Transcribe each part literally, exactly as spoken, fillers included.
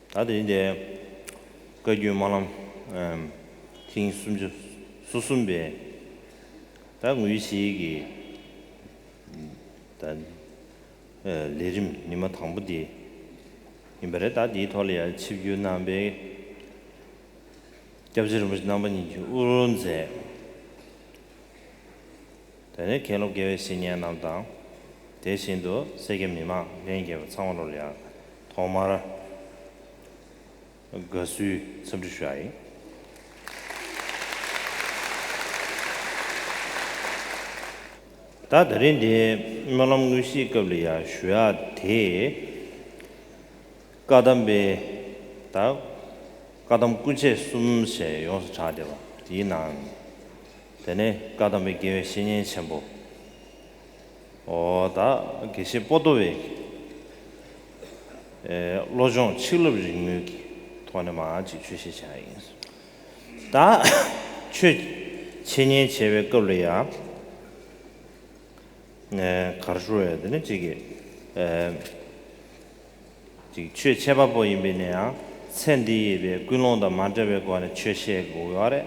ད་དེ་རིང་འདིར་བཀའ་བརྒྱུད་སྨོན་ལམ་ཨམ་ཐེངས་སུམ་ཅུ་སོ་གསུམ་པའི་ད་དངོས་གཞིའི་གི་ད་ལས་རིམ་ཉི་མ་དང་པོ་དེ་ཡིན་པ་རེད། ད་དེའི་ཐོག་ལ་ཡང་ཆིབས་བསྒྱུར་གནང་པའི་སྐྱབས་རྗེ་རིན་པོ་ཆེ་རྣམ་པ་གཉིས་ཀྱིས་དབུ་བརྙེས་མཛད། དེ་ནས་མཁན་སློབ་དགེ་བའི་བཤེས་གཉེན་རྣམས་དང་། དེ་བཞིན་དུ་སེར་སྐྱ་མི་མང་ལྷན་རྒྱས་པ་ཚང་མ་ལོ་ལ་ཡང་ཐོག་མར་དགའ་བསུའི་འཚམས་འདྲི་ཞུ་ཡ་ཡིན། ད་དེ་རིང་འདིའི་སྨོན་ལམ་དངོས་གཞིའི་སྐབས་ལ་ཡང་ཞུ་ཡ་དེ། བཀའ་གདམས་པའི་ད་བཀའ་གདམས་སྐུ་མཆེད་གསུམ་ཞེས་ཡོངས་སུ་གྲགས་བསྡད་པ་དེའི་ནང་། དེ་ནས་བཀའ་གདམས་པའི་དགེ་བའི་བཤེས་གཉེན་ཆེན་པོ། འོ་ད་དགེ་བཤེས་པོ་ཏོ་བའི་ཨེ་བློ་སྦྱོང་ཆིག་ལབ་རིང་མོའི་གི་ཐོག་ནས་མར་ཅིག་ཆོས་བཤད་བྱ་ཡིན། ད་ཆོས་འཆད་ཉན་བྱེད་པའི་སྐབས་ལ་ཡང་། ཨེ་ག་རེ་ཞུ་དགོས་རེད། དེ་ནི་གཅིག་གིས་ཨེ་གཅིག་ཆོས་འཆད་པ་པོ་ཡིན་པས་ན་ཡང་ཚེ་འདི་ཡི་བའི་ཀུན་སློང་དང་མ་འདྲ་བའི་སྒོ་ནས་ཆོས་བཤད་དགོས་ཡོད་རེད།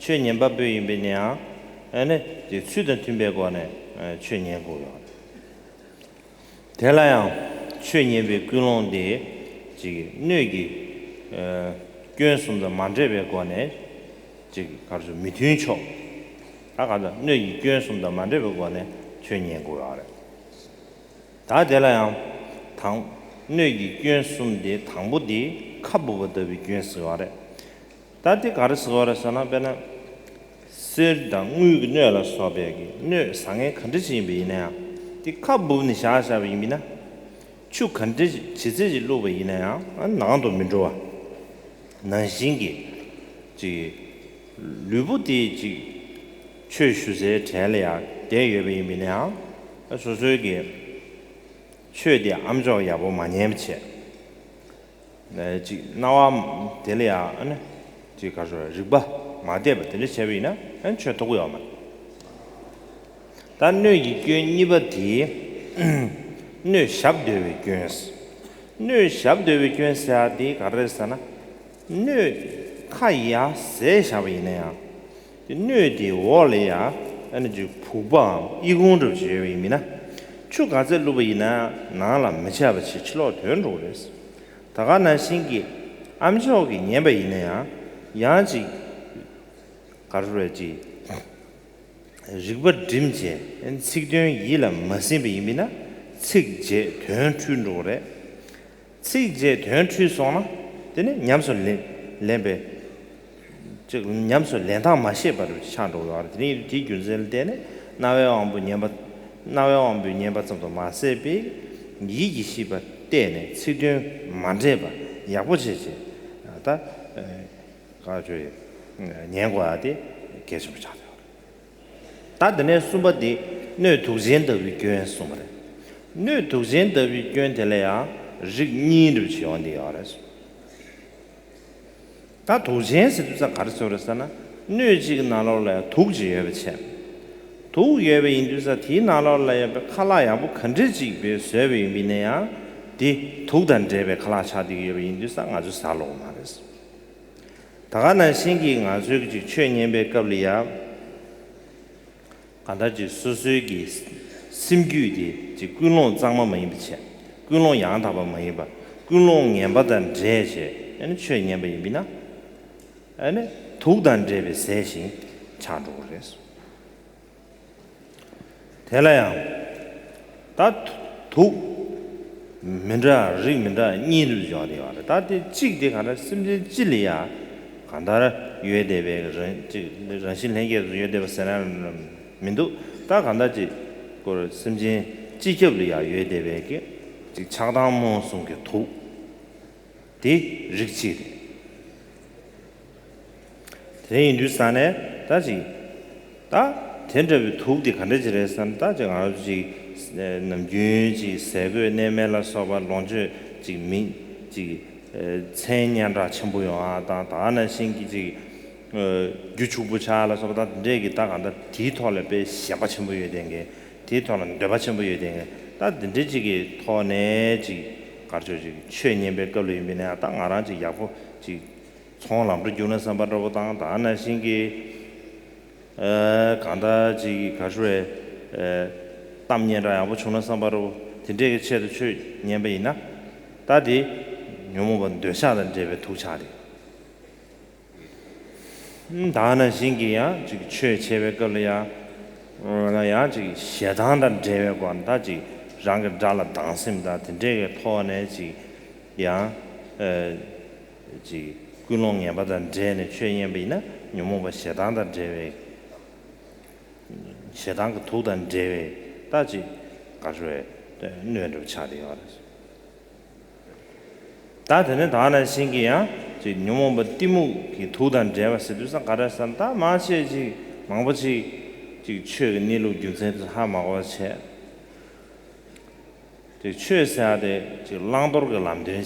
ཆོས་ཉན་པ་པོ་ཡིན་པས་ན་ཡང་ཨ་ནི་དེ་ཚུལ་དང་མཐུན་པའི་སྒོ་ནས་ཨེ་ཆོས་ཉན་དགོས་ཡོད་རེད། དེ་ལ་ཡང་ཆོས་ཉན་པའི་ཀུན་སློང་དེ་གཅིག་སྣོད་ཀྱི་ཨེ་སྐྱོན་གསུམ་དང་མ་འདྲེས་པའི་སྒོ་ནས་གཅིག་ག་རེ་ཞུ་མི་མཐུན་ཕྱོགས། ད་ག་ད་སྣོད་ཀྱི་སྐྱོན་གསུམ་དང་མ་འདྲེས་པའི་སྒོ་ནས་ཆོས་ཉན་དགོས་ཡོད་རེད། ད་དེ་ལ་ཡང་དང་སྣོད་ཀྱི་སྐྱོན་གསུམ་དེ་དང་པོ་དེ་ཁ་སྦུབ་པ་ལྟ་བུའི་སྐྱོན་ཟེར་བ་རེད། ད་དེ་ག་རེ་ཟེར་བ་རེད་ཟེར་ན། དཔེར་ན་གསེར་དང་དངུལ་གྱི་སྣོད་ལ་སོགས་པའི་གི་སྣོད་བཟང་ངན་ག་འདྲ་ཞིག་ཡིན་པ་ཡིན་ན་ཡང་དེ་ཁ་སྦུབ་ནས་བཞག་བཞག་པ་ཡིན་པ་ཡིན་ན། ཆུ་ག་འདྲ་ཇི་ཙམ་ཞིག་བླུགས་པ་ཡིན་ན་ཡང་ནང་དུ་མི་འགྲོ་བ་ནང་བཞིན་གྱི་ཅིག་ལུས་པོ་དེ་ཅིག་ཆོས་ཞུ་སའི་གྲལ་ལ་ཡང་བསྡད་ཡོད་པ་ཡིན་པ་ཡིན་ན་ཡང་སོ་སོའི་གི་ཆོས་དེ་ཨ་མཆོག་ཡག་པོ་མ་ཉན་པ་བྱས། ཅིག་སྣང་བ་དེ་ལ་ཡང་ཨ་ནི་ཅིག་ག་རེ་ཞུ་རིག་པ་མ་བདེ་བ་དེ་འདྲ་བྱས་པ་ཡིན་ན་ཨ་ནི་ཆོས་ཐོབ་ཀྱི་ཡོད་མ་རེད། ད་སྣོད་ཀྱི་སྐྱོན་གཉིས་པ་དེ་སྣོད་ཞབས་རྡོལ་བའི་སྐྱོན། སྣོད་ཞབས་རྡོལ་བའི་སྐྱོན་ཟེར་ཡ་དེ་ག་རེ་རེད་ཟེར་ན། སྣོད་ཁ་ཡར་ཟེར་བཞག་པ་ཡིན་ན་ཡང་། དེ་སྣོད་དེའི་འོག་ལ་ཡང་ཨ་ནི་ཅིག་བུག་པའམ་ཨི་ཁུང་འདྲ་པོ་ཅིག་ཡོད་པ་ཡིན་མིན་ན། ཆུ་ག་ཚད་བླུགས་པ་ཡིན་ན་ནང་ལ་མི་ཆགས་པ་ཅིག་ཕྱི་ལོགས་ཐོན་འགྲོ་གི་རེད། ད་ག་ནང་བཞིན་གྱི་ཨ་མཆོག་གིས་ཉན་པ་ཡིན་ན་ཡང་ཡང་ཅིག་ག་རེ་རེད་ཅིག་རིག་པ་སྒྲིམ་བྱས་ཚིག་དོན་ཡིད་ལ་མ་ཟིན་པ་ཡིན་མིན་ན་ཚིག་བརྗེད་དོན་འཁྲུལ་འགྲོ་གི་རེད། ཚིག་བརྗེད་དོན་འཁྲུལ་སོང་ན་དེ་ནི་ཉམས་སུ་ལེན་ལེན་པའི་ཅིག་ཉམས་སུ་ལེན་སྟངས་མ་ཤེས་པ་རུ་ཆགས་འགྲོ་ཡོད་རེད། དེ་ནི་དེའི་རྒྱུ་མཚན་ལ་བརྟེན་ནས་རྣ་བའི་དབང་པོས་ཉན་པ་རྣ་བའི་དབང་པོས་ཉན་པ་ཙམ་དུ་མ་ཟད་པའི་ཡིད་ཀྱིས་ཤེས་པ་བལྟས་ནས་ཚིག་དོན་མ་འདྲེས་པ་ཡག་པོ་བྱས་བྱས་ད་ག་ཅོ་ཡི་ཉན་དགོས་ཡ་དེ་གལ་ཆེན་པོ་ཆགས་ཡོད་རེད། ད་དེ་ནས་གསུམ་པ་དེ་སྣོད་དུག་ཅན་ལྟ་བུའི་སྐྱོན་གསུངས་པ་རེད། སྣོད་དུག་ཅན་ལྟ་བུའི་སྐྱོན་དེ་ལ་ཡང་རིགས་གཉིས་འདྲ་པོ་ཅིག་ཡོང་བསྡད་ཡོད་རེད། ད་དུག་ཅན་ཟེར་དུས་ཙང་ག་རེ་ཟེར་བ་རེད་ཟེར་ན། སྣོད་གཅིག་གི་ནང་ལོགས་ལ་ཡང་དུག་ཅིག་ཡོད་པ་བྱས། དུག་ཡོད་པ་ཡིན་དུས་ཙང་དེའི་ནང་ལོགས་ལ་ཡོད་པའི་ཁ་ལག་ཡག་པོ་ག་འདྲ་ཅིག་བཟོས་པ་ཡིན་པ་ཡིན་ན་ཡང་དེ་དུག་དང་འདྲེས་པའི་ཁ་ལག་ཆགས་བསྡད་ཀྱི་ཡོད་པ་ཡིན་དུས་ཙང་ང་ཚོས་ཟ་ལོང་མ་རེད། ད་ག་ནང་བཞིན་གྱི་ང་ཚོའི་གི་ཅིག་ཆོས་ཉན་པའི་སྐབས་ལ་ཡང་གང་ལྟར་ཅིག་སོ་སོའི་གི་སེམས་རྒྱུད་དེ་ཅིག་ཀུན་སློང་གཙང་མ་མ་ཡིན་པ་བྱས། ཀུན་སློང་ཡང་དག་པ་མ་ཡིན་པ། ཀུན་སློང་ངན་པ་དང་འདྲེས་བྱས་ཨ་ནི་ཆོས་ཉན་པ་ཡིན་པས་ན། ཨ་ནི་དུག་དང་འདྲེས་པའི་ཟས་ཤིག་ཆགས་འགྲོ་གི་རེད། དེ་ལ་ཡང་ད་དུག་མི་འདྲ་རིགས་མི་འདྲ་གཉིས་འདུ་ཡོད་རེད་བ། ད་དེ་གཅིག་དེ་ག་འདྲ་སེམས་ཅན་སྤྱི་ལ་ཡང་གང་ལྟར་ཡོད་བསྡད་པའི་རང་ཅིག་རང་བཞིན་ལྷན་སྐྱེས་སུ་ཡོད་བསྡད་པ་ཟེར་ན་མི་འདུག་ད་གང་ལྟར་ཅིག་སྐོར་སེམས་ཅན་སྤྱི་ཁྱབ་ལ་ཡང་ཡོད་བསྡད་པའི་གི་ཅིག་ཆགས་སྡང་རྨོངས་གསུམ་གྱི་དུག་དེ་རིགས་གཅིག་རེད། དེ་ཡིན་དུས་ཙང་ནས་ད་ཅིག་ད་དེ་འདྲ་བའི་དུག་དེ་ག་འདྲ་ཅིག་རེད་ཟེར་ན། ད་ཅིག་ང་རང་ཚོ་ཅིག་ནམ་རྒྱུན་ཅིག་ཟས་གོས་གནས་མལ་ལ་སོགས་པ་ལོངས་སྤྱོད་ཅིག་མི་ཅིག་མཚན་སྙན་གྲགས་ཆེན་པོ་ཡོང་ཨ་དང་། ད་ག་ནང་བཞིན་གྱི་ཅིག་རྒྱུ་ཕྱུག་པོ་ཆགས་ལ་སོགས་པ་ད་དེ་འདྲས་ཀྱི་ད་གང་ལྟར་དེའི་ཐོག་ལ་དཔེ་ཞེན་པ་ཆེན་པོ་ཡོད་དེ་གི། དེའི་ཐོག་ལ་འདོད་པ་ཆེན་པོ་ཡོད་དེ་གི། ད་དེ་འདྲས་ཅིག་གི་ཐོག་ནས་ཅིག་ གར་ཆོས་ཅིག་ཆོས་ཉན་པའི་སྐབས་ལ་ཡིན་པ་ཡིན་ན་ཡང་ད་ང་རང་ཅིག་ཡག་པོ་ཅིག་ཚོང་ལམ་འགྲོ་རྒྱུགས་ན་བསམ་པ་འདྲ་པོ་དང་། ད་ནང་བཞིན་གྱི་ཨ་གང་ལྟར་ཅིག་ག་རེ་ཟེར། ཨ་གཏམ་སྙན་གྲགས་ཡག་པོ་བྱུང་ན་བསམ་པ་འདྲ་པོ་དེ་འདྲས་ཀྱི་ཆེད་དུ་ཆོས་ཉན་པ་ཡིན་ན། ད་དེ་ཉོན་མོངས་པ་འདོད་ཆགས་དང་འབྲེལ་བའི་དུག་ཆགས་རེད། ད་ནང་བཞིན་གྱི་ཡང་ཅིག་ཆོས་འཆད་པའི་སྐབས་ལ་ཡང་ཡང་ཅིག་ཞེ་སྡང་དང་འབྲེལ་བའི་སྒོ་ནས། ད་ཅིག་རང་གི་དགྲ་ལ་སྡང་སེམས་དང་དེ་འདྲའི་གི་ཐོག་ནས་ཅིག་ཡང་ཨ་ཅིག་ཀུན་སློང་ངན་པ་དང་འབྲེལ་ནས་ཆོས་ཉན་པ་ཡིན་ན། ཉོན་མོངས་པ་ཞེ་སྡང་དང་འབྲེལ་བའི་ཞེ་སྡང་གི་དུག་དང་འབྲེལ་བའི་ད་ཅིག་ག་རེ་ཟེར། གནོད་འགྲོ་ཆགས་བསྡད་ཡོད་རེད། ད་དེ་ནས་ད་ནང་བཞིན་གྱི་ཡང་ཅིག་ཉོན་མོངས་པ་གཏི་མུག་གི་དུག་དང་འབྲེལ་བ་ཟེར་དུས་ཙང་ག་རེ་ཟེར་ན། ད་མང་ཆེ་ཅིག་མང་པོ་ཅིག་ཅིག་ཆོས་ཀྱི་གནས་ལུགས་རྒྱུ་མཚན་དེ་ཧ་མ་གོ་བ་བྱས། ཅིག་ཆོས་ཟེར་ཡ་དེ་ཅིག་བླང་དོར་གྱི་ལམ་སྟོན་བྱེད་ཡ།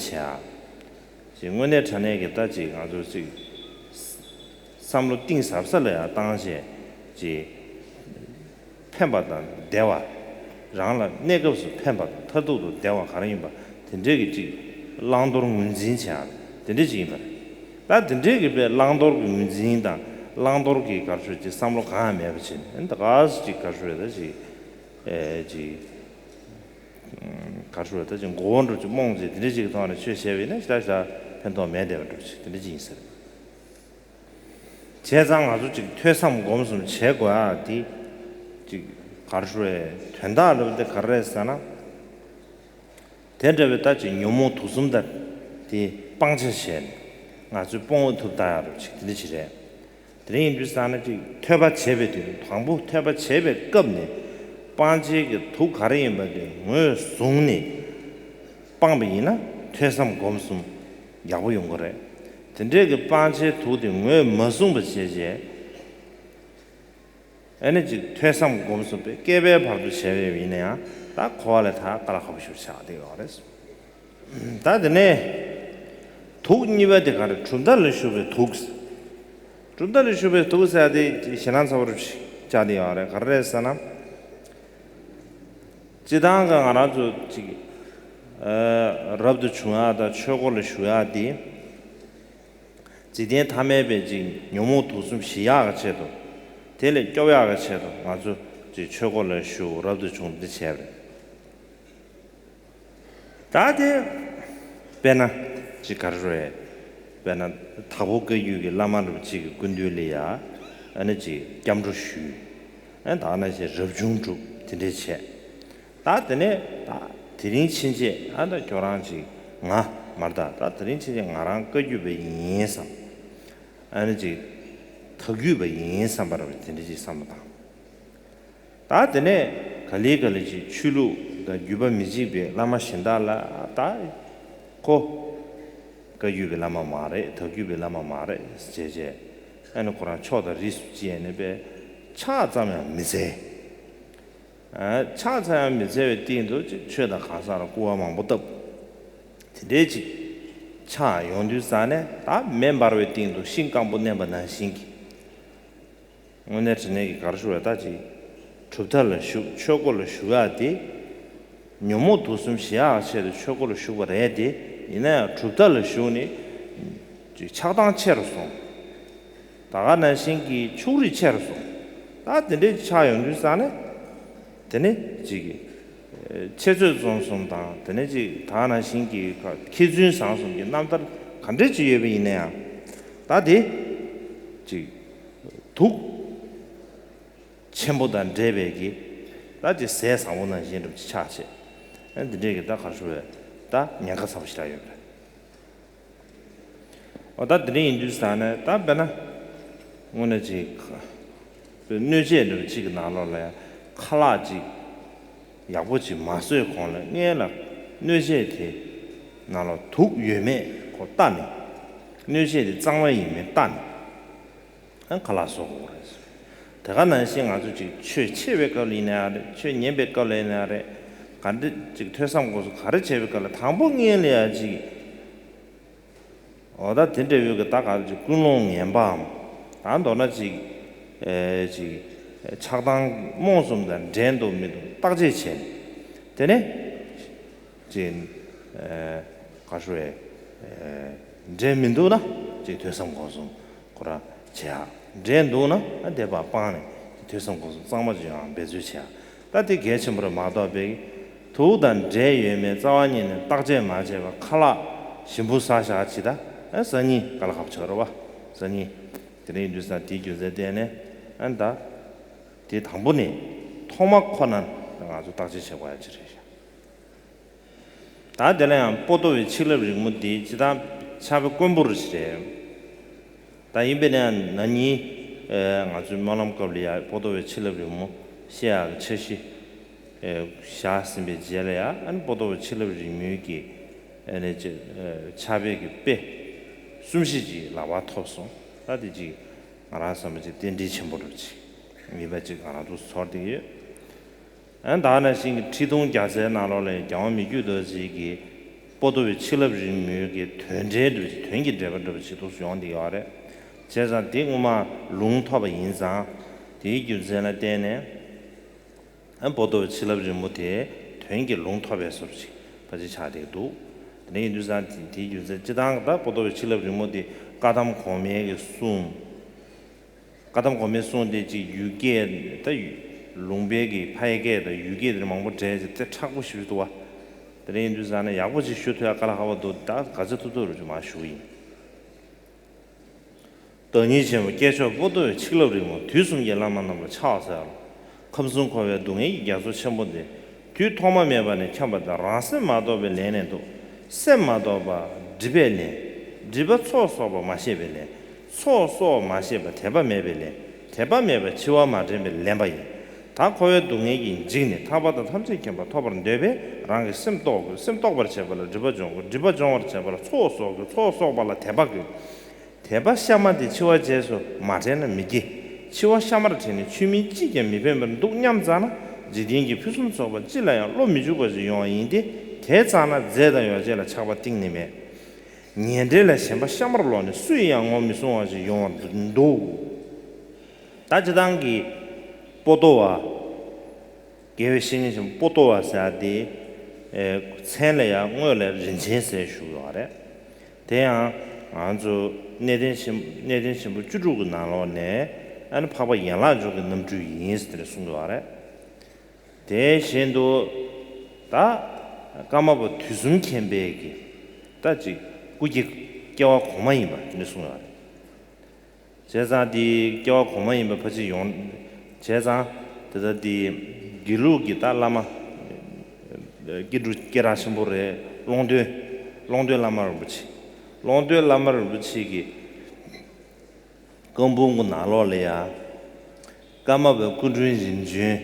ཅིག་དངོས་གནས་དྲང་གནས་ཀྱི་ད་ཅིག་ང་ཚོ་ཅིག་བསམ་བློ་གཏིང་ཟབ་ས་ལ་ཡང་བཏང་བྱས་ཅིག་ཕན་པ་དང་བདེ་བ། རང་ལ་གནས་སྐབས་སུ་ཕན་པ་དང་མཐར་ཐུག་ཏུ་བདེ་བ་ག་རེ་ཡིན་པ་དེ་འདྲའི་གི་ཅིག་བླང་དོར་ངོས་འཛིན་བྱེད་ཡ་དེ་འདྲ་ཅིག་ཡིན་པ་རེད། ད་དེ་འདྲའི་གི་དཔེ་བླང་དོར་གྱི་ངོས་འཛིན་དང་བླང་དོར་གྱི་ག་རེ་ཟེར་ཅིག་བསམ་བློ་གང་ཡང་མེད་པ་བྱས་ནས། ད་ག་སེ་ཅིག་ག་རེ་ཟེར། ད་ཅིག་ཨེ་ཅིག་ག་རེ་ཟེར། ད་ཅིག་མགོ་བོ་འདྲ་ཅིག་རྨོངས་བྱས་དེ་འདྲ་ཅིག་གི་ཐོག་ནས་ཆོས་བྱས་པ་ཡིན་ན་ཞེ་དྲག་ཞེ་དྲག་ཕན་ཐོགས་མེད་བསྡད་པ་འདྲ་ཅིག་དེ་འདྲ་ཅིག་ཡིན་ས་རེད། བྱས་ཙང་ང་ཚོ་ཅིག་ཐོས་བསམ་སྒོམ་གསུམ་བྱེད་དགོས་ཨ། དེ་ཅིག་ག་རེ་ཟེར། དོན་དག་ལབ་དེ་ག་རེ་རེད་ཟེར་ན། དེ་འདྲ་བའི་ད་ཅིག་ཉོན་མོངས་དུག་གསུམ་དང་དེ་སྤང་བྱ་བྱས་ནས་ང་ཚོས་སྤོང་བ་ཐུབ་ད་ཡག་འདྲ་ཅིག་དེ་འདྲ་ཅིག་རེད། དེ་རིང་ཡིན་དུས་ཙང་ནས་ཅིག་ཐོས་པ་བྱེད་པའི་དུས། དང་པོ་ཐོས་པ་བྱེད་པའི་སྐབས་ནས་སྤང་བྱའི་གི་དུག་ག་རེ་ཡིན་པ་དེ་ངོས་བཟུང་ནས་སྤངས་པ་ཡིན་ན་ཐོས་བསམ་སྒོམ་གསུམ་ཡག་པོ་ཡོང་གི་རེད། དེ་འདྲའི་གི་སྤང་བྱའི་དུག་དེ་ངོས་མ་བཟུང་བ་བྱས་རྗེས། ཨ་ནི་ཅིག་ཐོས་བསམ་སྒོམ་གསུམ་དཔེ་བསྐལ་པའི་བར་དུ་བྱས་པ་ཡིན་ན་ཡང་། ད་འཁོར་བ་ལས་ཐར་དཀའ་ལས་ཁག་པོ་ཞིག་ཆགས་བསྡད་ཡོད་རེད། ད་དེ་ནས་དུག་གཉིས་པ་དེ་ག་རེ། གྲུབ་མཐའ་ལ་ཞུགས་པའི་དུག། གྲུབ་མཐའ་ལ་ཞུགས་པའི་དུག་ཟེར་ཡ་དེ་ཞེད་སྣང་ཚ་པོ་ཞིག་ཆགས་བསྡད་ཡོད་རེད། ག་རེ་རེད་ཟེར་ན། སྤྱིར་བཏང་གི་ང་རང་ཚོ་ཅིག་ཨ་རབ་ཏུ་བྱུང་ཡ་དང་ཆོས་སྒོ་ལ་ཞུགས་ཡ་དེ། འཇིག་རྟེན་ཐ་མལ་པའི་ཅིག་ཉོན་མོངས་དུག་གསུམ་ཞི་ཡག་གི་ཆེད་དུ། དེ་ལས་སྐྱོབ་ཡག་གི་ཆེད་དུ་ང་ཚོ་ཅིག་ཆོས་སྒོ་ལ་ཞུགས། རབ་ཏུ་བྱུང་། འདི་བྱས་པ་རེད། ད་དེ་དཔེར་ན་ཅིག་ག་རེ་རེད། དཔེར་ན་དྭགས་པོ་བཀའ་བརྒྱུད་ཀྱི་བླ་མ་རུ་ཅིག་གི་སྐུ་མདུན་ལ་ཡ་ཨ་ནི་ཅིག་སྐྱབས་འགྲོ་ཞུས། ཨ་ད་ནང་བཞིན་རབ་བྱུང་སྒྲུབ། དེ་འདྲས་བྱས། ད་དེ་ནས་ད་དེ་རིང་ཕྱིན་ཆད་ཨ་ད་ཁྱོད་རང་ཅིག་ང་མར་ད་ད་དེ་རིང་ཕྱིན་ཆད་ང་རང་བཀའ་བརྒྱུད་པ་ཡིན་བསམ། ཨ་ནི་ཅིག་དྭགས་བརྒྱུད་པ་ཡིན་བསམ་པ་རེད་པ། དེ་འདྲ་ཅིག་བསམ་བློ་བཏང་། ད་དེ་ནས་ག་ལེ་ག་ལེ་ཅིག་ཆོས་ལུགས་དང་བརྒྱུད་པ་མི་གཅིག་པའི་བླ་མ་གཞན་དག་ལ་ད་ཁོ་བཀའ་བརྒྱུད་པའི་བླ་མ་མ་རེད། དྭགས་བརྒྱུད་པའི་བླ་མ་མ་རེད་ཟེར་བྱས། ཨ་ནི་ཁོ་རང་ཕྱོགས་དང་རིས་སུ་བཅད་ནས་པས་ཕྱག་ཙམ་ཡང་མི་འཚལ། ཨ་ཕྱག་ཙམ་ཡང་མི་འཚལ་བའི་སྟེང་དུ་ཅིག་ཆོས་དང་གང་ཟག་ལ་སྐུར་བ་མང་པོ་བཏབ། དེ་འདྲའི་ཅིག་ཆགས་ཡོང་དུས་ཙང་ནས་ད་མེ་འབར་བའི་སྟེང་དུ་ཤིང་སྐམ་པོ་མནན་པ་ནང་བཞིན་གྱི། དངོས་གནས་དྲང་གནས་ཀྱི་ག་རེ་ཞུ་དགོས་རེད། ད་ཅིག་གྲུབ་མཐའ་ལ་ཞུགས། ཆོས་སྒོ་ལ་ཞུགས་ཡག་དེ། ཉོན་མོངས་དུག་གསུམ་ཞི་ཡག་ཆེད་དུ་ཆོས་སྒོ་ལ་ཞུགས་པ་རེད་དེ། ཡིན་ན་ཡང་གྲུབ་མཐའ་ལ་ཞུགས་ནས་ཅིག་ཆགས་སྡང་ཆེ་རུ་སོང་། ད་ག་ནང་བཞིན་གྱི་ཕྱོགས་རིས་ཆེ་རུ་སོང་། ད་དེ་འདྲའི་ཆགས་ཡོང་དུས་ཙང་ནས། དེ་ནས་ཅིག་ཨེ་འཆད་རྩོད་རྩོམ་གསུམ་དང་། དེ་ནས་ཅིག་ད་ག་ནང་བཞིན་གྱི་མཁས་བཙུན་བཟང་གསུམ་གྱི་རྣམ་ཐར་ག་འདྲས་ཅིག་ཡོད་པ་ཡིན་ན་ཡང་། ད་དེ་ཅིག་དུག་ཆེན་པོ་དང་འདྲེས་པའི་གི་ད་ཅིག་ཟས་བཟང་པོ་ནང་བཞིན་འདྲ་པོ་ཅིག་ཆགས་བྱས། ཨ་འདི་འདྲས་ཀྱི་ད་ག་རེ་ཞུ་དགོས་རེད། ད་ཉེན་ཁ་ཚ་པོ་ཞེ་དྲག་ཡོད་པ་རེད། འོ་ད་དེ་འདྲ་ཡིན་དུས་ཙང་ནས་ད་དཔེར་ན་དངོས་གནས་ཅིག་གནོད་བྱེད་འདྲ་པོ་ཅིག་གི་ནང་ལོགས་ལ་ཡང་ཁ་ལག་ཅིག་ཡག་པོ་ཅིག་མ་བཟོས་གོང་ལ་སྔོན་ལ་གནོད་བྱེད་དེ་ནང་ལོགས་དུག་ཡོད་མེད་ཁོ་བལྟ་ནས། གནོད་བྱེད་དེ་གཙང་མ་ཡིན་མིན་བལྟ་ནས། ཨ་ཁ་ལག་བཟོ་དགོས་རེད། དེ་ག་ནང་བཞིན་ང་ཚོ་ཅིག་ཆོས་འཆད་པའི་སྐབས་ལ་ཡིན་ན་ཡང་རེད། ཆོས་ཉན་པའི་སྐབས་ལ་ཡིན་ན་ཡང་རེད། ག་འདྲ་ཅིག་ཐོས་བསམ་སྒོམ་གསུམ་ག་རེ་བྱེད་པའི་སྐབས་ལ་དང་པོ་སྔོན་ལ་ཡང་ཅིག་འོ་ད་དེ་འདྲ་བོའི་གི་ད་ག་ཅིག་ཀུན་སློང་ངན་པའམ། ད་མདོར་ན་ཅིག་ཨེ་ཅིག་ཆགས་སྡང་རྨོངས་གསུམ་དང་འགྲན་འདུག་མི་འདུག་བརྟག་དཔྱད་བྱས་ནས། དེ་ནས་ཅིག་ ག་ཞུ་བའི་འདྲེ་མི་འདུག་ན་ཅིག་ཐོས་བསམ་སྒོམ་གསུམ་ཁོ་རང་བྱེད་ཡག་འདྲེ་འདུག་ན་དེ་བ་སྤངས་ནས་ཐོས་བསམ་སྒོམ་གསུམ་གཙང་མ་ཅིག་ཡོང་ཡག་འབད་རྩོལ་བྱེད་ཡག་ད་དེ་གལ་ཆེན་པོ་རེད་མ་གཏོགས་པའི་དུག་དང་འདྲེ་ཡོད་མེད་རྩ་བ་ཉིད་ནས་བརྟག་དཔྱད་མ་བྱས་པར་ཁ་ལག་ཞིམ་པོ་ཟ་བཞག་ཅིག་ད་ཨ་ཟ་སྙིང་དཀའ་ལས་ཁག་པོ་ཆགས་རེད་བ། ཟ་སྙིང་དེ་འདྲ་ཡིན་དུས་ཙང་དེའི་རྒྱུ་མཚན་བརྟེན་ནས་ཨ་ད་དེ་དང་པོ་ནས་ཐོག་མ་ཁོ་ན་ང་ཚོ་བརྟག་དཔྱད་བྱེད་དགོས་ཡག་ཅིག་རེད་ཤག་ད་དེ་ལ་ཡང་པོ་ཏོ་བའི་ཆིག་ལབ་རིང་མོ་འདི་སྤྱིར་བཏང་ཕྱག་དཔེ་དཀོན་པོ་རུ་ཞིག་རེད། ད་ཡིན་པས་ན་ན་ནིང་ང་ཚོའི་སྨོན་ལམ་སྐབས་ལ་ཡང་པོ་ཏོ་བའི་ཆིག་ལབ་རིང་མོ་བཤད་ཡག་གི་འཆར་གཞི་བཞག་ཟིན་པའི་རྗེས་ལ་ཡང་ཨ་ནི་པོ་ཏོ་བའི་ཆིག་ལབ་རིང་མོའི་གི་ཨ་ནི་ཅིག་ཕྱག་དཔེ་གི་དཔེ་གསུམ་བཞི་ཅིག་ལག་པར་ཐོབ་སོང་། ད་དེ་ཅིག་ང་རང་བསམ་པ་ཅིག་རྟེན་འབྲེལ་ཆེན་པོ་འདྲ་ཅིག་ཡིན་པ་ཅིག་ང་རང་ཚོ་ཚོར་བསྡད་ཡོད། ཨ་ད་ནང་བཞིན་གྱི་ཁྲི་སྟོང་རྒྱལ་མཚན་ནང་ལོགས་ལ་རྒྱལ་དབང་མི་བསྐྱོད་རྡོ་རྗེ་གི་པོ་ཏོ་བའི་ཆིག་ལབ་རིང་མོའི་གི་དོན་འགྲེལ་འདྲ་བོ་ཅིག་དོན་གྱི་འགྲེལ་པ་འདྲ་བོ་ཅིག་ཏུ་ཡོང་བསྡད་ཡོད་རེད། བྱས་ཙང་དེ་སྔོན་མ་ལུང་ཐོབ་པ་ཡིན་ཙང་དེའི་རྒྱུ་མཚན་ལ་བརྟེན་ནས་ཨ་པོ་ཏོ་བའི་ཆིག་ལབ་རིང་མོ་དེ་དོན་གྱི་ལུང་ཐོབ་པའི་བཟོ་ཅིག་ཕལ་ཆེར་ཆགས་བསྡད་འདུག་དེ་འདྲ་ཡིན་དུས་ཙང་དེའི་རྒྱུ་མཚན་སྤྱིར་བཏང་ད་པོ་ཏོ་བའི་ཆིག་ལབ་རིང་མོ་དེ་བཀའ་གདམས་གོང་མའི་གི་གསུང་། བཀའ་གདམས་གོང་མའི་གསུང་དེ་གཅིག་ཡུལ་སྐད་ད་ལུང་པའི་གི་ཕ་ཡི་སྐད་དང་ཡུལ་སྐད་དེ་མང་པོ་འདྲེས་ཏེ་དེ་མཁྲེགས་པོ་ཞེ་པོ་འདུག་བ། དེ་འདྲ་ཡིན་དུས་ཙང་ནས་ཡག་པོ་ཅིག་ཞུ་ཐུབ་ཡག་དཀའ་ལས་ཁག་པོ་འདུག་ད་ག་ཚོད་ཐུབ་ཐུབ་རུ་ཅིག་མར་ཞུ་གི་ཡིན། བདག་ཉིད་ཆེན་པོ་སྐྱེས་མཆོག་པོ་ཏོ་བའི་ཆིག་ལབ་རིང་མོ། དུས་གསུམ་གྱི་བླ་མ་རྣམས་ལ་ཕྱག་འཚལ་ལོ། ཁམས་གསུམ་འཁོར་བའི་སྡུག་བསྔལ་གྱི་རྒྱ་མཚོ་ཆེན་པོ་འདི། དུས་ཐོག་མ་མེད་པ་ནས་འཁྱམས་པ་དང་རང་སེམས་མ་རྟོགས་པའི་ལས་ནི་འདུག་སེམས་མ་རྟོགས་པ་སྒྲིབ་པས་ལན། སྒྲིབ་པ་ཚོགས་གསོག་པ་མ་ཤེས་པས་ལན། ཚོགས་གསོག་མ་ཤེས་པ་དད་པ་མེད་པས་ལན། དད་པ་མེད་པ་འཆི་བ་མ་དྲན་པས་ལན་པ་ཡིན། ད་འཁོར་བའི་སྡུག་བསྔལ་གྱིས་འཇིགས་ནས་ཐར་པ་དང་ཐམས་ཅད་མཁྱེན་པ་ཐོབ་པར་འདོད་པས་རང་གི་སེམས་རྟོགས་དགོས། སེམས་རྟོགས་པར་བྱེད་པ་ལ་སྒྲིབ་པ་སྦྱོང་དགོས། སྒྲིབ་པ་སྦྱོང་བར་བྱེད་པ་ལ་ཚོགས་གསོག་དགོས། ཚོགས་གསོག་པ་ལ་དད་པ་དགོས། དད་པ་གཤའ་མ་དེ་འཆི་བ་རྗེས་སུ་མ་དྲན་ན་མི་སྐྱེ། འཆི་བ་གཤའ་མར་དྲན་ནས་ཆོས་མིན་ཅིས་ཀྱང་མི་ཕན་པར་འདུག་སྙམ་ཙམ་ན་འཇིག་རྟེན་གྱི་ཕུན་སུམ་ཚོགས་པ་ཅི་ལ་ཡང་བློ་མི་འཇུག་པ་ཞིག་ཡོང་བ་ཡིན་ཏེ། དེ་ཙམ་ན་རྫས་དང་ཡོ་བྱད་ལ་ཆགས་པ་གཏིང་ནས་མེད། ཉེ་འབྲེལ་ལ་ཞེན་པ་གཤའ་མར་ལོག་ནས་སུ་ཡིས་ཡང་ངོ་མི་སྲུང་བ་ཞིག་ཡོང་བར་འདུག་ད་སྤྱིར་བཏང་གི་པོ་ཏོ་བ། དགེ་བའི་བཤེས་གཉེན་ཆེན་པོ་པོ་ཏོ་བ་ཟེར་ཡ་དེ། ཨེ་མཚན་ལ་ཡང་དངོས་ལ་རིན་ཆེན་ཟེར་ཞུ་ཡོད་རེད། དེ་ཡང་ང་ཚོ་གནས་བརྟན་ཆེན་གནས་བརྟན་ཆེན་པོ་བཅུ་དྲུག་གི་ནང་ལོགས་ནས་ཨ་ནི་འཕགས་པ་ཡན་ལག་འཇུག་གི་རྣམ་འཕྲུལ་ཡིན་ཟེར་ནས་གསུངས་ཡོད་རེད། དེ་བཞིན་དུ་ད་ཀརྨ་པ་དུས་གསུམ་མཁྱེན་པའི་གི་ད་ཅིག་སྐུ་སྐྱེ་སྐྱེ་བ་གོང་མ་ཡིན་པ་དེ་འདྲ་གསུངས་ཡོད་རེད། བྱས་ཙང་དེ་སྐྱེ་བ་གོང་མ་ཡིན་པ་ཕལ་ཆེར་ཡོང་། བྱས་ཙང་དེ་ལྟར་དེ་དགེ་ལུགས་ཀྱི་ད་བླ་མ་སྐྱེ་འགྲོ་སྐྱེ་རགས་ཆེན་པོ་རེད། ཀློང་རྡོལ། ཀློང་རྡོལ་བླ་མ་རིན་པོ་ཆེ། ཀློང་རྡོལ་བླ་མ་རིན་པོ་ཆེ་གི་བཀའ་འབུམ་གྱི་ནང་ལོགས་ལ་ཡང་། ཀརྨ་པའི་སྐུ་དྲིན་རིམ་བྱོན་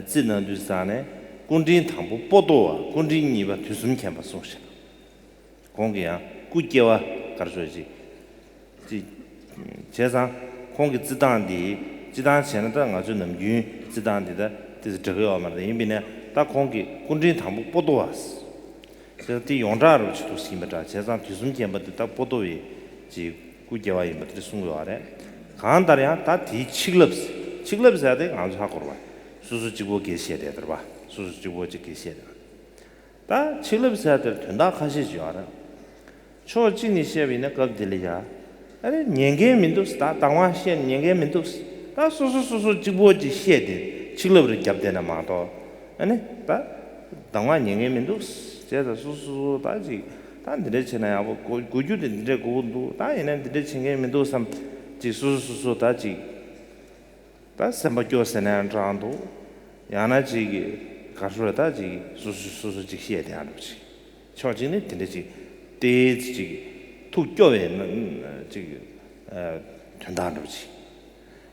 རྩིས་གནང་དུས་ཙང་ནས་སྐུ་དྲིན་དང་པོ་པོ་ཏོ་བ། སྐུ་དྲིན་གཉིས་པ་དུས་གསུམ་མཁྱེན་པ་གསུངས་ཤག་ཁོང་གི་ཡང་སྐུ་སྐྱེ་བ་གར་སོ་ཅིག་ཅིག་བྱས་ཙང་ཁོང་གི་རྩི་སྟངས་འདི་སྤྱི་བཏང་བྱས་ན་ད་ང་ཚོའི་ནམ་རྒྱུན་རྩི་སྟངས་འདི་ད་ཏི་ཙི་འདྲ་གི་ཡོད་མ་རེད། ཡིན་པས་ན་ད་ཁོང་གི་སྐུ་དྲིན་དང་པོ་པོ་ཏོ་བ། བྱས་ཙང་དེ་ཡོངས་གྲགས་རུ་ཆེད་དུ་ཡིན་པ་འདྲ། བྱས་ཙང་དུས་གསུམ་མཁྱེན་པ་འདི་ད་པོ་ཏོ་བའི་ཅིག་སྐུ་སྐྱེ་བ་ཡིན་པ་དེ་གསུངས་ཡོད་རེད། གང་ལྟར་ཡང་ད་དེའི་ཆིག་ལབ། ཆིག་ལབ་ཟེར་ཏེ་ང་ཚོ་ཧ་གོ་ར་བ། སོ་སོ་གཅིག་པོ་གིས་བཤད་བསྡད་དེ་རེད་བ། སོ་སོ་གཅིག་པོ་གཅིག་གིས་བཤད་བསྡད། ད་ཆིག་ལབ་ཟེར་དེར་དོན་དག་ཁ་ཤས་ཤིག་ཡོད་རེད། ཕྱོགས་གཅིག་ནས་བཤད་པ་ཡིན་ན་སྐབས་འདི་ལ་ཡ། ཨ་ནི་ཉན་མཁན་མི་འདུག་ད་གདམས་ངག་བཤད་ཉན་མཁན་མི་འདུག་ད་སོ་སོ་སོ་སོ་གཅིག་པོ་གཅིག་བཤད་དེ་ཆིག་ལབ་རེ་བརྒྱབ་བསྡད་ན་མ་གཏོགས། ཨ་ནི་ད་གདམས་ངག་ཉན་མཁན་མི་འདུག་བྱས་ཙང་སོ་སོ་སོ་སོ་ད་ཅིག་ད་འདི་འདྲ་བྱས་ན་ཡག་པོ་གོ་གོ་རྒྱུ་དེ་འདི་འདྲ་གོ་གི་འདུག་ད་ཡིན་ན་འདི་འདྲ་བྱེད་མཁན་མི་འདུག་བསམ་ཅིག་སོ་སོ་སོ་སོ་ད་ཅིག་ད་སེམས་པ་སྐྱོ་ཟེར་ན་ཡང་དྲག་འདུག་ཡང་ན་ཅིག་ག་ཧྲུལ་ད་ཅིག་སོ་སོ་སོ་སོ་ཅིག་བཤད་དེ་ཡང་འགྲོ་ཅིག་ཕྱོགས་གཅིག་ནས་དེ་འདྲ་ཅིག་ཏོག་ཙམ་ཅིག་ཐུགས་སྐྱོ་བའི་ན་ཅིག་དོན་དག་འགྲོ་ཅིག་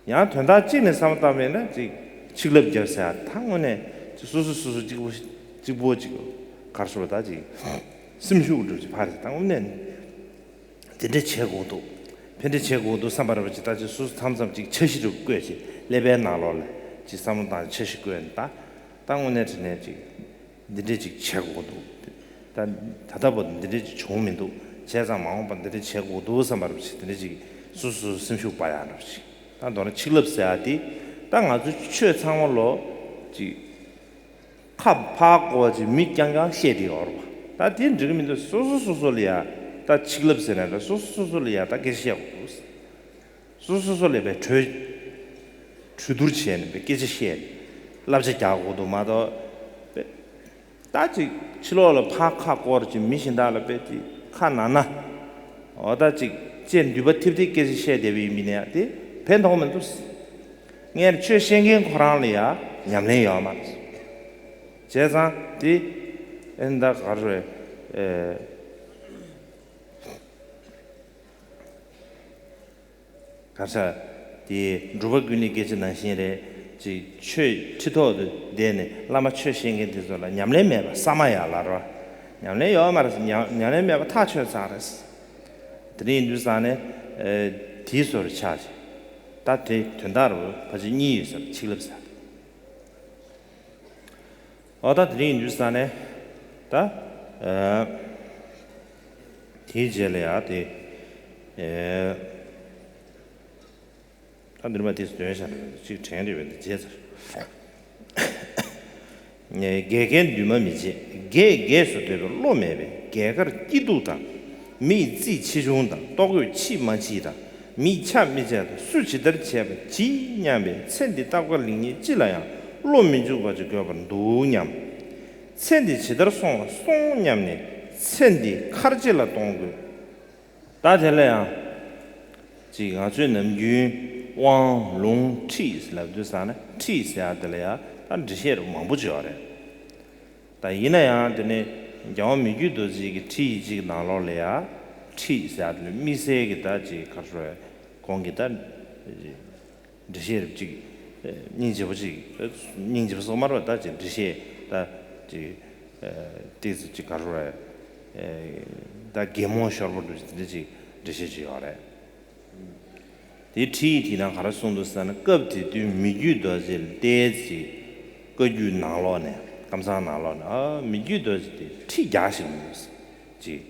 ཡང་དོན་དག་གཅིག་ནས་བསམ་བློ་བཏང་བས་ན་ཅིག་ཆིག་ལབ་བརྒྱབ་ཟེར་ཡ་ད་དངོས་གནས་ཅིག་སོ་སོ་སོ་སོ་གཅིག་པོ་གཅིག་པོ་ཅིག་ག་ཧྲུལ་ད་ཅིག་སེམས་ཤུགས་འགྲོ་ཅིག་ཕར་ད་དངོས་གནས། དེ་འདྲ་བྱེད་དགོས་འདུག་ཕན་འདྲ་བྱེད་དགོས་འདུག་བསམ་པ་རེད་པ་ཅིག་ད་ཅིག་སོ་སོ་མཚམས་མཚམས་ཅིག་འཆར་གཞི་རུ་བཀོད་ཅིག་ཀླད་པའི་ནང་ལོགས་ལ་ཅིག་བསམ་བློ་བཏང་འཆར་གཞི་བཀོད་ནས་ད་ད་དངོས་གནས་དྲི་ནས་ཅིག་འདི་འདྲ་ཅིག་བྱེད་དགོས་འདུག་ད་ད་ལྟ་བར་འདི་འདྲ་ཅིག་བྱུང་མི་འདུག་བྱས་ཙང་མ་འོངས་པ་འདི་འདྲ་བྱེད་དགོས་འདུག་བསམ་པ་རེད་པ་ཅིག་དེ་འདྲ་ཅིག་སོ་སོ་སོ་སེམས་ཤུགས་སྤར་ཡག་འདྲ་པོ་ཅིག་ད་མདོར་ན་ཆིག་ལབ་ཟེར་ཡག་དེ་ད་ང་ཚོ་ཆོས་ཚང་མ་ལོ་ཅིག་ཁ་ཕར་བསྐོར་བ་ཅིག་མི་རྐྱང་རྐྱང་བཤད་དེ་ཡོད་རེད་པ། ད་ ད་དེ་འགྲིག་གི་མི་འདུག་སོ་སོ་སོ་སོ་ལ་ཡ་ད་ཆིག་ལབ་ཟེར་ན་འདྲ། སོ་སོ་སོ་སོ་ལ་ཡ་ད་སྐད་ཆ་བཤད་དགོས་འདུག་སོ་སོ་སོ་ལ་བའི་གྲོས་གྲོས་བསྡུར་བྱས་ནས་བའི་སྐད་ཆ་བཤད་ནས་བསླབ་བྱ་རྒྱག་དགོས་འདུག་མ་གཏོགས་བའི་ད་ཅིག་ཕྱི་ལོགས་ལ་ཕར་ཁ་སྐོར་ཅིག་མི་གཞན་དག་ལ་བའི་ཅིག་ཁ་ན་ན་འོ་ད་ཅིག་ཅེས་མདུད་པ་ཐེབས་ཏེ་སྐད་ཆ་བཤད་བསྡད་པའི་མི་ནས་དེ་ཕན་ཐོགས་མི་འདུག་ངས་ཆོས་བཤད་མཁན་ཁོ་རང་ལ་ཡ་ཉམས་ལེན་ཡོད་མ་རེད། བྱས་ཙང་དེ་ཨེ་ད་ག་རེ་ཨེ། ག་ས། དེ་འབྲུག་པ་ཀུན་ལེགས་སྐད་ཆ་ནང་བཞིན་རེད། ཅིག་ཆོས་ཁྲི་ཐོག་ཏུ་བསྡད་ནས་བླ་མ་ཆོས་བཤད་མཁན་དེ་ཚོ་ལ་ཉམས་ལེན་མེད་པ་ས་མ་ཡ་ལ་རོ། ཉམས་ལེན་ཡོད་མ་རེད། ཉམས་ཉམས་ལེན་མེད་པ་ཐག་ཆོད་ཚར་རེད། དེ་འདྲ་ཡིན་དུས་ཙང་ནས་ཨེ་དེའི་བཟོ་འདྲ་ཆགས་ཤིང་། ད་དེ་དོན་དག་རུ་ཕལ་ཆེར་གཉིས་ཡོད་ས་རེད། ཆིག་ལབ་ས། འོ་ད་དེ་རིང་ཡིན་དུས་ས་ནས་ད་ཨ་དེའི་རྗེས་ལ་ཡ་དེ་ཨེ་ད་འདིར་མ་དེ་སྟོན་བྱ་ཅིག་དྲན་རེད་པས། འདི་རྗེས་ཚར། ཨེ་རྒས་རྒས་འདུན་མ་མི་བྱེད། རྒས་རྒས་སུ་འདོད་པའི་བློ་མེད་པས་རྒས་དཀར་སྐྱིད་སྡུག་དང་། མི་ཡི་རྩིས་ཆེ་ཆུང་དང་། ལྟོ་གོས་ཆེ་མ་ཆེ་དང་། མིས་ཆ་མི་བྱེད་དང་། སུ་ཇི་ལྟར་བྱས་པ་ཇི་སྙམ་པའི་ཚེ་འདི་རྟག་པ་ལེགས་ཉེས་ཅི་ལ་ཡང་བློ་མི་འཇུག་པ་ཅིག་དགོས་པར་འདུག་སྙམ། ཚེ་འདི་ཇི་ལྟར་སོང་བ་སོང་སྙམ་ནས་ཚེ་འདི་ཁར་ཇེ་ལ་གཏོང་དགོས། ད་དེ་ལ་ཡང་ཅིག་ང་ཚོས་ནམ་རྒྱུན་དབང་ལུང་ཁྲིད་ལབ་དུས་ཙང་ནས་ཁྲིད་ཟེར་ཡ་དེ་ལ་ཡང་ད་འགྲེལ་བཤད་རུ་མང་པོ་བྱས་པ་རེད། ད་ཡིན་ན་ཡང་དེ་ནི་རྒྱལ་བ་མི་བསྐྱོད་རྡོ་རྗེ་གི་ཁྲིད་ཡིག་ཅིག་ནང་ལོགས་ལ་ཡ་ཁྲིད་ཟེར་ཡ་དེ་ལ་དམིགས་བསལ་གྱི་ད་ཅིག་ག་རེ་ཟེར་གོང་གི་ད་འགྲེལ་བཤད་རབ་ཅིག་སྙིང་རྗེ་པོ་ཅིག་སྙིང་རྗེ་པོ་སོགས་མ་རེད་པ། ད་ཅིག་འགྲེལ་བཤད་ད་ཅིག་ཏོག་ཙམ་ཅིག་ག་རེ་ཟེར་ད་གད་མོ་ཤོར་པོ་འདུག་དེ་འདྲ་ཅིག་འགྲེལ་བཤད་ཅིག་ཡོད་རེད། དེའི་ཁྲིད་ཡིག་དེའི་ནང་ག་རེ་གསུངས་འདུག་ཟེར་ན། སྐབས་དེ་དུས་མི་བསྐྱོད་རྡོ་རྗེ་ལ་བལྟས་ཚེ་བཀའ་བརྒྱུད་ནང་ལོགས་ནས་ཀམ་ཚང་ནང་ལོགས་ནས་ཨ་མི་བསྐྱོད་རྡོ་རྗེ་དེ་ཁྲིད་རྒྱག་ཤེས་མི་འདུག་ཟེར། ཅིག་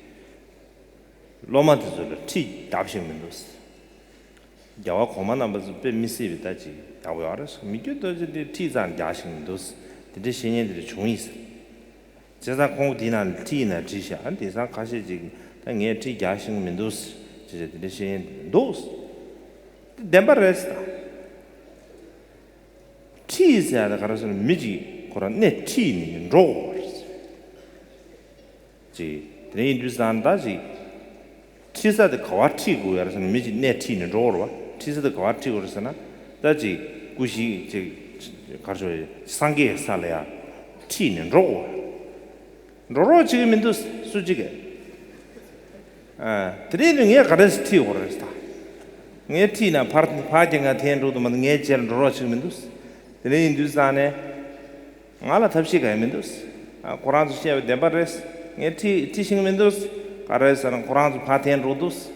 སློབ་མ་དེ་ཚོ་ལ་ཁྲིད་བརྡབ་ཤེས་མི་འདུག་ཟེར། རྒྱལ་བ་གོང་མ་རྣམ་པ་ཚོ་དཔེ་མི་སྲིད་པའི་ད་ཅིག་ཡག་པོ་ཡོད་རེད་ཟེར། མི་བསྐྱོད་རྡོ་རྗེ་དེ་ཁྲིད་ཙམ་རྒྱག་ཤེས་མི་འདུག་ཟེར། དེ་འདྲའི་བཤད་མཁན་དེ་འདྲ་བྱུང་ཡིན་ཟེར། བྱས་ཙང་ཁོང་དེའི་ནང་ལ་ཁྲིད་ཡིན་ན་ཁྲིད་ཤག་ཨ་དེང་སང་ཁ་ཤས་ཅིག་གིས་ད་ངས་ཁྲིད་རྒྱག་ཤེས་ཀྱི་མི་འདུག་ཟེར། ཅེས་བྱས་དེ་འདྲ་བཤད་མཁན་འདུག་ཟེར། དེ་བདེན་པ་རེད་ཟེར། ད་ཁྲིད་ཟེར་ཡ་དེ་ག་རེ་ཟེར་ན་མི་གཅིག་ཁོ་རང་སྣེ་ཁྲིད་ནས་འགྲོ་དགོས་རེད་ཟེར། ཅིག་དེ་འདྲ་ཡིན་དུས་ཙང་ད་ཅིག་ཁྲིད་ས་དེ་ག་བ་ཁྲིད་དགོས་ཡ་རེད་ཟེར་ན། མི་གཅིག་སྣེ་ཁྲིད་ནས་འགྲོ་དགོས་རེད་པ། ཁྲིད་ས་དེ་ག་བ་ཁྲིད་དགོས་རེད་ཟེར་ན། ད་ཅིག་སྐུ་གཤེགས་ཅིག་ག་རེ་ཟེར་སངས་རྒྱས་ས་ལ་ཡ་ཁྲིད་ནས་འགྲོ་དགོས། འགྲོ་རོགས་བྱེད་ཀྱི་མི་འདུག་སུ་གཅིག་གིས། ཨ། དེ་རིང་ནི་ངས་ག་རེ་ཁྲིད་དགོས་རེད་ད། ངས་ཁྲིད་ན་ཕར་ཕར་རྒྱབ་ང་འཐེན་འགྲོ་དུ་མ། ངའི་རྗེས་ལ་འགྲོ་རོགས་བྱེད་ཀྱི་མི་འདུག་དེ་རིང་ཡིན་དུས་ཙང་ནས་ང་ལ་ཐབས་ཤེས་གང་ཡང་མི་འདུག་ཨ། ཁོ་རང་ཚོ་བཤད་པ་བདེན་པ་རེད། ངས་ཁྲིད་ཁྲིད་ཤེས་ཀྱི་མི་འདུག་ག་རེ་ཟེར་ན་ཁོ་རང་ཚོ་ཕར་འཐེན་འགྲོ་འདུག་བྱས་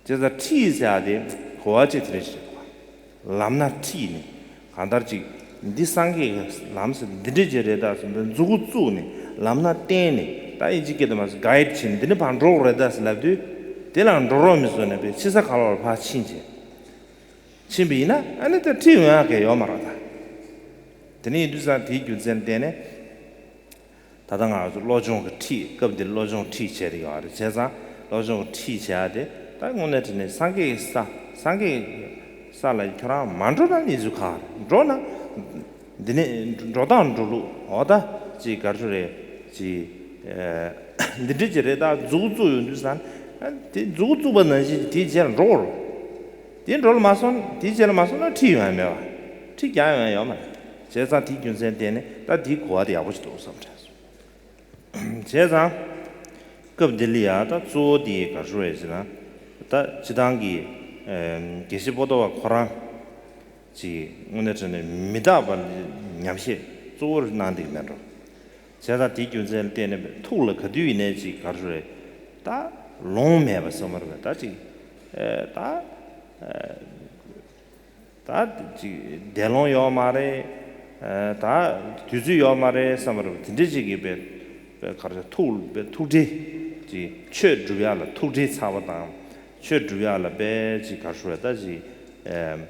ཙང་ཁྲིད་ཟེར་ཡ་དེ་གོ་བ་གཅིག་དེ་རེད་ཤག་ལམ་སྣ་ཁྲིད་ནས་གང་ལྟར་ཅིག་འདི་སངས་རྒྱས་ཀྱི་ལམ་ཟེར་འདི་འདྲ་ཅིག་རེད་ད་ཟེར་འདི་མཛུ་གུ་བཙུགས་ནས་ལམ་སྣ་བསྟན་ནས། ད་ཨིན་ཇི་སྐད་དུ་མ་ཟེར་གའིཌ་བྱས་ནས་འདི་ནས་ཕར་འགྲོ་དགོས་རེད་ད་ཟེར་ལབ་དུས། དེ་ལ་འགྲོ་རོགས་མི་བཟོ་ནས་པའི་ཕྱི་ས་ག་ལ་བར་ཕར་ཕྱིན་བྱས། ཕྱིན་པ་ཡིན་ན་ཨ་ནི་ད་ཁྲིད་འོང་ཡག་གི་ཡོད་མ་རེད་ད། དེ་ནས་ཡིན་དུས་ཙང་དེའི་རྒྱུ་མཚན་བརྟེན་ནས། ད་ལྟ་ང་ཚོ་བློ་སྦྱོང་གི་ཁྲིད། སྐབས་འདིར་བློ་སྦྱོང་ཁྲིད་བྱས་ཏེ་ཡོད་རེད། བྱས་ཙང་བློ་སྦྱོང་གི་ཁྲིད་བྱས་ཏེ་ད་དངོས་གནས་དྲང་གནས་སངས་རྒྱས་ཀྱི་ས། སངས་རྒྱས་ཀྱི་ས་ལ་ཁྱོད་རང་མ་འགྲོ་ན་ནི་ཚུ་ག་རེད། འགྲོ་ན་འདི་ནས་འགྲོ་སྟངས་འགྲོ་ལུགས་འོ་ད་ཅིག་ག་རེ་རེད་ཅིག་ཨ། འདི་འདྲ་ཅིག་རེད། ད་མཛུ་གུ་བཙུགས་ཡོང་དུས་ཙང་ཨ་དེ་མཛུ་གུ་བཙུགས་པ་ནང་བཞིན་དེའི་རྗེས་ལ་འགྲོ་དགོས་རེད། དེ་འགྲོ་ལ་མ་སོང་། དེའི་རྗེས་ལ་མ་སོང་ན་ཁྲིད་ཡོང་ཡ་མེད་པ། ཁྲིད་རྒྱག་ཡོང་ཡ་ཡོད་མ་རེད། བྱས་ཙང་དེའི་རྒྱུ་མཚན་བརྟེན་ནས་ད་དེའི་གོ་བ་དེ་ཡག་པོ་ཞིག་འདུག་བསམ་དྲན་སོང་། བྱས་ཙང་སྐབས་འདི་ལ་ཡ་ད་གཙོ་བོ་དེ་ག་རེ་རེད་ཟེར་ན། ད་སྤྱིར་བཏང་གི་ཨ་དགེ་བཤེས་པོ་ཏོ་བ་ཁོ་རང་ཅིག་དངོས་གནས་དྲང་གནས་མི་རྟག་པ་ཉམས་བཞེས་གཙོ་བོར་གནང་བསྡད་ཀྱི་མེད་འགྲོ། བྱས་ཙང་དེའི་རྒྱུ་མཚན་ལ་བརྟེན་ནས་ཐུགས་ལ་ག་དུས་ཡིན་ནའི་ཅིག་ག་རེ་རེད། ད་ལོང་མེད་པ་བསམ་པ་རེད། ད་ཅིག་ཨ་ད་ཨ་ད་ཅིག་བདེ་ལོང་ཡོད་མ་རེད། ཨ་ད་དུས་ཚོད་ཡོད་མ་རེད་བསམ་པ་རེད། དེ་འདྲ་ཅིག་གིས་པའི་པའི་ག་རེ་ཐུགས་པའི་ཐུགས་ཁྲལ་ཅིག་ཆོས་སྒྲུབ་ཡ་ལ་ཐུགས་ཁྲལ་ཚ་བ་དང་། ཆོས་སྒྲུབ་ཡ་ལ་པའི་ཅིག་ག་རེ་ཞུ་བ་ད་ཅིག་ཨ།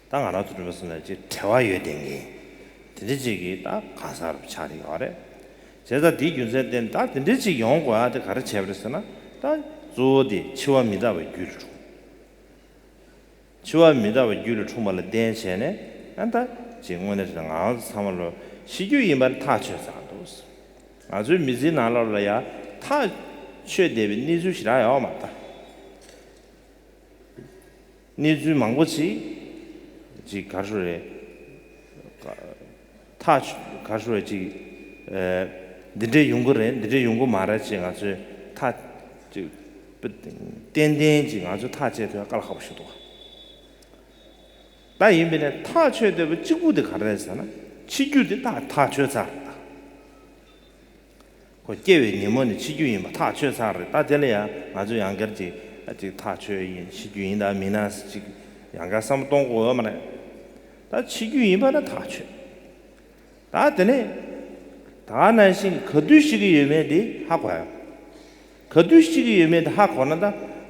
ད་ང་རང་ཚོ་སྒྲུབ་པ་སོང་ན་ཅིག་བྲེལ་བ་ཡོད་དེ་ངེས། དེ་འདྲ་ཅིག་གིས་ད་གང་ཟག་རུ་ཆགས་ཀྱི་ཡོད་རེད། བྱས་ཙང་དེའི་རྒྱུ་མཚན་བརྟེན་ད་དེ་འདྲའི་ཅིག་ཡོང་དགོས་ཨ་དེ་ག་རེ་བྱས་པ་རེད་ཟེར་ན། ད་གཙོ་བོ་དེ་འཆི་བ་མི་རྟག་པའི་རྒྱུད་ལ་འཁྲུངས། འཆི་བ་མི་རྟག་པའི་རྒྱུད་ལ་འཁྲུངས་པ་ལ་བརྟེན་བྱས་ནས་ཨ་ད་ཅིག་དངོས་གནས་ང་ཚོ་ཚང་མ་ལོ་ཤི་རྒྱུ་ཡིན་པ་ཐག་ཆོད་ཚར་འདུག། ང་ཚོའི་མི་ཚེའི་ནང་ལོགས་ལ་ཡ་ཐག་ཆོད་བསྡད་པའི་གནས་ཚུལ་ཞིག་རག་ཡོད་མ་རེད་ད། གནས་ཚུལ་མང་པོ་ཅིག་ཅིག་ག་རེ་ཞུ་རེད། ཐག་ག་རེ་ཞུ་རེད་ཅིག་ཨེ། འདི་འདྲས་ཡོང་གི་རེད་འདི་འདྲས་ཡོང་གི་མ་རེད་ཅེས་ང་ཚོས་ཐག་ཅིག་ཏན་ཏན་ཅིག་ང་ཚོས་ཐག་བཅད་ཐུབ་ཡ་དཀའ་ལས་ཁག་པོ་ཞིག་འདུག། ད་ཡིན་པས་ནས་ཐག་ཆོད་བསྡད་པ་གཅིག་པུ་དེ་ག་རེ་རེད་ཟེར་ན་འཆི་རྒྱུ་དེ་ཐག་ཐག་ཆོད་ཚར་རེད་ད། ཁོ་སྐྱེ་བའི་ཉིན་མོ་ནས་འཆི་རྒྱུ་ཡིན་པ་ཐག་ཆོད་ཚར་རེད་ད། དེ་ལ་ཡང་ང་ཚོས་ཡང་བསྐྱར་ཅིག་ཨ་ཅིག་ཐག་ཆོད་ཡིན་འཆི་རྒྱུ་ཡིན་དང་མིན་ན་ཅིག་ཡང་བསྐྱར་བསམ་བློ་གཏོང་དགོས་ཡོད་མ་རེད། ད་འཆི་རྒྱུ་ཡིན་པ་ན་ཐག་ཆོད། ད་དེ་ནས་ད་ནང་བཞིན་ག་དུས་ཤི་གི་ཡོད་མེད་དེ་ཧ་གོ་ཡ། ག་དུས་ཤི་གི་ཡོད་མེད་དེ་ཧ་གོ་ན་ད་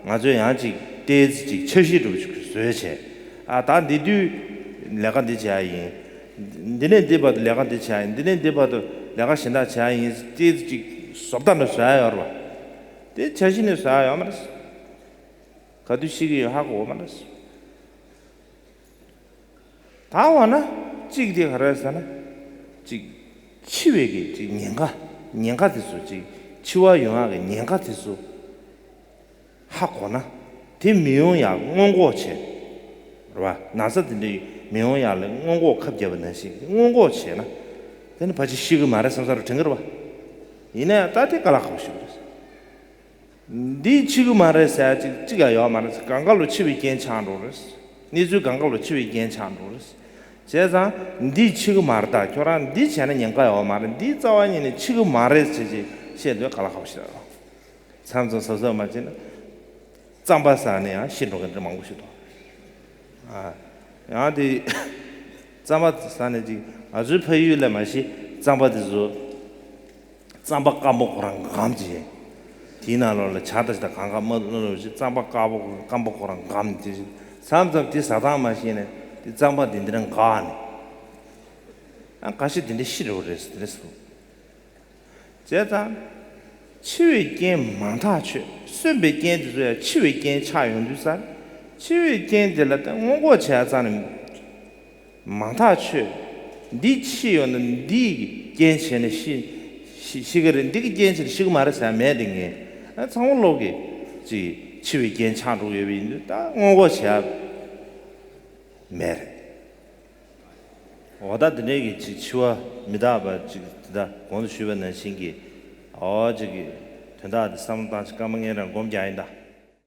ང་ཚོས་ཡང་ཅིག་ཏོག་ཙམ་ཅིག་འཆར་གཞི་འདྲ་པོ་ཞིག་བཟོས་བྱས། ཨ་ད་འདི་དུས་ལས་ཀ་འདི་བྱ་ཡ་ཡིན། འདི་ནས་འདི་བར་དུ་ལས་ཀ་འདི་བྱ་ཡ་ཡིན། འདི་ནས་འདི་བར་དུ་ལས་ཀ་གཞན་དག་བྱ་ཡ་ཡིན། ཏོག་ཙམ་ཅིག་བཟོ་ལྟ་འདྲ་བཟོ་ཡ་ཡོད་རེད་པ། དེ་འཆར་གཞི་ནས་བཟོ་ཡ་ཡོད་མ་རེད། ག་དུས་ཤི་གི་ཡོད་ཧ་གོ་མ་རེད། ད་འོ་ན་གཅིག་དེ་ག་རེ་ཟེར་ན། གཅིག་འཆི་བའི་གི་གཅིག་ཉེན་ཁ། ཉེན་ཁ་དེ་ཚོ་གཅིག་འཆི་བ་ཡོང་ཡག་གི་ཉེན་ཁ་དེ་ཚོ་ཧ་གོ་ན། དེ་མི་ཡོང་ཡག་སྔོན་འགོག་བྱས། རེད་པ། ན་ཚ་དེ་འདྲ་མི་ཡོང་ཡག་ལ་སྔོན་འགོག་ཁབ་བརྒྱབ་པ་ནང་བཞིན་སྔོན་འགོག་བྱས་ན། དེ་ནི་ཕལ་ཆེར་ཤི་གི་མ་རེད་བསམ་བསམ་རུ་དྲན་གི་རེད་པ། ཡིན་ན་ཡང་ད་དེ་དཀའ་ལས་ཁག་པོ་ཞིག་རེད། འདི་འཆི་གི་མ་རེད་ཟེར་ཡ་གཅིག་གཅིག་ཡང་ཡོད་མ་རེད། གང་ག་ལོ་འཆི་བའི་རྐྱེན་ཆགས་འགྲོ་རེད། གནས་ཚུལ་གང་ག་ལོ་འཆི་བའི་རྐྱེན་ཆགས་འགྲོ་རེད། བྱས་ཙང་འདི་འཆི་གི་མ་རེད་ད་ཁྱོད་རང་འདི་བྱས་ན་ཉེན་ཁ་ཡོད་མ་རེད། འདི་རྩ་བ་ཉིད་ནས་འཆི་གི་མ་རེད་ཟེར་ཅིག་བཤད་འདོད་དཀའ་ལས་ཁག་པོ་ཞིག་རེད། མཚམས་མཚམས་གཟབ་གཟབ་མ་བྱས་ན་རྩམ་པ་ཟ་ནས་ཡང་ཤི་འགྲོ་མཁན་འདྲ་མང་པོ་ཞིག་འདུག། ཨ། ཡང་དེ་རྩམ་པ་ཟ་ནས་ཅིག་ང་ཚོའི་ཕ་ཡུལ་ལ་མ་གཞི་རྩམ་པ་དེ་ཚོ་རྩམ་པ་སྐམ་པོ་ཁོ་རང་སྒམ་ཅིག་དེའི་ནང་ལོགས་ལ་ཇ་དང་ཞིག་དང་གང་ག་མ་བླུགས་རོགས་ཞེས་རྩམ་པ་སྐམ་པོ་སྐམ་པོ་ཁོ་རང་སྒམ་དེ་མཚམས་མཚམས་དེ་ཟ་སྟངས་མ་ཤེས་ནས་དེ་རྩམ་པ་དེ་འདི་འདྲ་འགག་ནས་ཨ་འགའ་ཞིག་དེ་འདྲ་ཤི་འགྲོ་གི་རེད་ཟེར་དེ་འདྲ་ཟེར། བྱས་ཙང་། འཆི་བའི་རྐྱེན་མང་ཐག་ཆོད། གསོན་པའི་རྐྱེན་དེ་ཚོ་ཡང་འཆི་བའི་རྐྱེན་ཆགས་ཡོང་དུས་ཙང་། འཆི་བའི་རྐྱེན་དེ་ལ་ད་སྔོན་འགོག་བྱས་ཙང་ནས་མང་ཐག་ཆོད། འདི་འཆི་ཡོང་ན་འདིའི་རྐྱེན་བྱས་ནས་ཤི་ཤི་ཤི་གི་རེད། འདི་གི་རྐྱེན་བྱས་ནས་ཤི་གི་མ་རེད་ཟེར་ཡ་མེད་དེ་ངས་ཨ་ཚང་མ་ལོག་གི་ཅིག་འཆི་བའི་རྐྱེན་ཆགས་འགྲོ་གི་ཡོད་པ་ཡིན་དུས་ད་སྔོན་འགོག་བྱས་ཡ་མེད་རེད། འོ་ད་དེ་འདྲའི་གི་ཅིག་འཆི་བ་མི་རྟག་པ་ཅིག་དེ་ད་གོང་དུ་ཞུས་པ་ནང་བཞིན་གྱི་འོ་ཅིག་གི་དོན་དག་དེ་བསམ་བློ་བཏང་ཅིག་སྐར་མ་ལྔའི་རིང་སྒོམ་རྒྱག་ཡིན་ད།